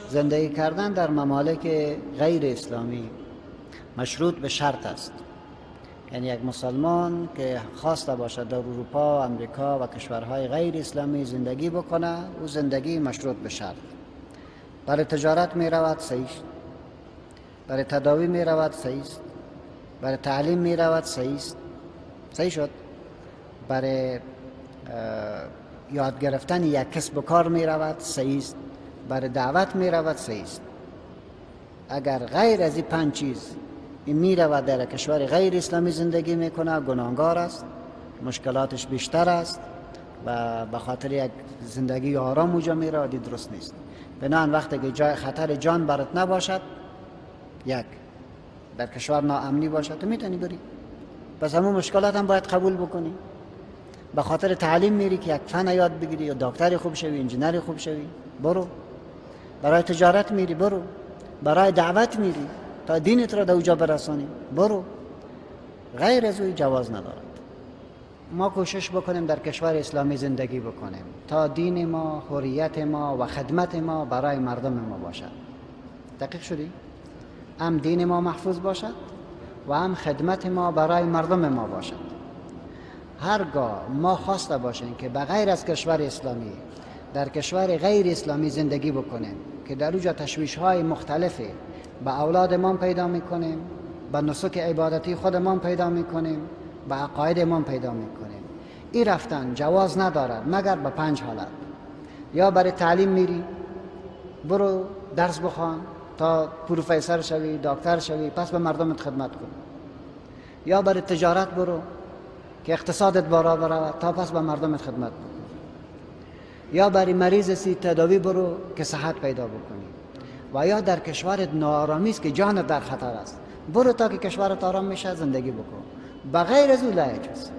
زندگی کردن در ممالک غیر اسلامی مشروط به شرط است. یعنی یک مسلمان که خواسته باشد در اروپا، امریکا و کشورهای غیر اسلامی زندگی بکنه، او زندگی مشروط به شرط. برای تجارت می رود صحیح است، برای تداوی می رود صحیح است، برای تعلیم می رود صحیح است، صحیح شد. برای یاد گرفتن یک کسب و کار می رود صحیح است، برای دعوت می رود صحیح است. اگر غیر از این 5 چیز این می رود در کشور غیر اسلامی زندگی میکنه، گناهگار است، مشکلاتش بیشتر است و به خاطر یک زندگی آرام اونجا می رود، درست نیست. بنابراین وقتی که جای خطر جان برات نباشد، یک در کشور ناامنی باشد، تو میتونی بری، پس همون مشکلات هم باید قبول بکنی. به خاطر تعلیم میری که یک فن یاد بگیری یا دکتر خوب شوی، انجینر خوب شوی، برو. برای تجارت میری، برو. برای دعوت میری تا دینت را در اونجا برسانی، برو. غیر از او جواز ندارد. ما کوشش بکنیم در کشور اسلامی زندگی بکنیم تا دین ما، حریت ما و خدمت ما برای مردم ما باشد. دقیق شدی؟ هم دین ما محفوظ باشد و هم خدمت ما برای مردم ما باشد. هرگاه ما خواسته باشیم که به غیر از کشور اسلامی در کشور غیر اسلامی زندگی بکنیم که در اونجا تشویش های مختلفی به اولاد ما پیدا میکنیم، به نسک عبادتی خودمان پیدا میکنیم، به عقاید ما پیدا میکنیم، این رفتن جواز ندارد مگر به 5 حالت. یا برای تعلیم میری، برو درس بخوان تا پروفسور شوی، دکتر شوی، پس به مردمت خدمت کن. یا برای تجارت برو که اقتصادت بالا برود تا پس به مردمت خدمت بکنی. یا برای مریض سی تداوی برو که صحت پیدا بکنی. و یا در کشورت ناآرامی است که جانت در خطر است، برو تا که کشورت آرام میشه زندگی بکن. بغیر از او لا یجوز.